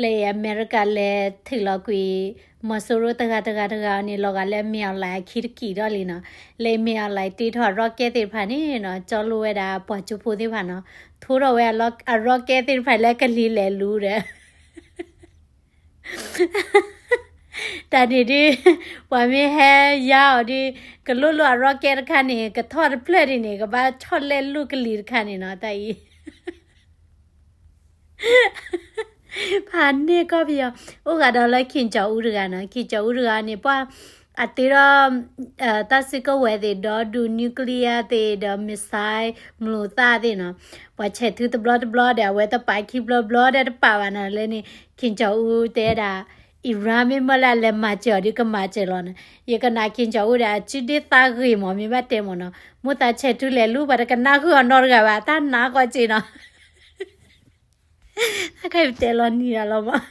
လၢအမဲရကၤလဲၤထုးလီၤကွံာ် မီၤစိရိၤတဂၤတဂၤတဂၤန့ၣ် လီၤဂာ်လၢမ့ၢ်အီၣ်လဲၣ်အခံတကံၢ်ဒီးလံနီၤ. လၢမ့ၢ်အီၣ်လဲၣ်တ့ထီၣ်အ rocket သ့ၣ်တဖၣ်န့ၣ်နီၤ ကၠီလိဝဲဒၣ်ပှၤကၠိဖိသ့ၣ်တဖၣ်နီၤ, ထိထီၣ်ဝဲအ rocket သ့ၣ်တဖၣ်လၢကလံၤလဲၤလူၤဒီး တၢ်န့ၣ်ဒုး ပှၤမ့ၢ်ဟဲယါအီၤဒုး ကလိလိအ rocket တခါန့ၣ် ကထီၣ်တဖျၢၣ်ဒ်န့ၣ် ကဘၣ်ဆီၣ်လဲၣ်လူၤကလံၤတခါန့ၣ်နီၤ တၢ်အံၤ ဖးန့ၢ်ကီၢ်ပယီၤ, အိၣ်ဂၤဒီးလၢ Kim Jong Un တဂၤနီၤ, Kim Jong Un တဂၤန့ၣ် ပှၤအတ့ဒီး တၢ်စုကဝဲၤသ့ၣ်ဒီးဒုး nuclear သ့ၣ်ဒီး missile မလူၤသၣ်သ့ၣ်နီၤ, ပှၤဆဲးထုတဘျီတဘျီဒီး အဝဲတပာ်ခံဘျီဘျီဒီးတပာ်ဘၣ်နီၤ လၢန့ၣ် Kim Jong Un တဲဒၣ် Iran မ့ၢ်မၢလၢအလဲၤမၤစၢၤအီၤဒုးကမၤစၢၤလီၤနီၤ, ယကနၣ် Kim Jong Un ဒီး အစုဒ့သးဂ့ၤမး မ့ၢ်ဘၣ်တဲမးနီၤ, မိၢ်သးဆဲးထုလဲၤလူၤ ပှၤတကနၣ်ဃုာ်အီၤနီတဂၤဘၣ် တၢ်နးကီးစ့ၢ်နီၤ တၢ်ခါအံၤပတဲလီၤနံၤဒၣ်လီၤမး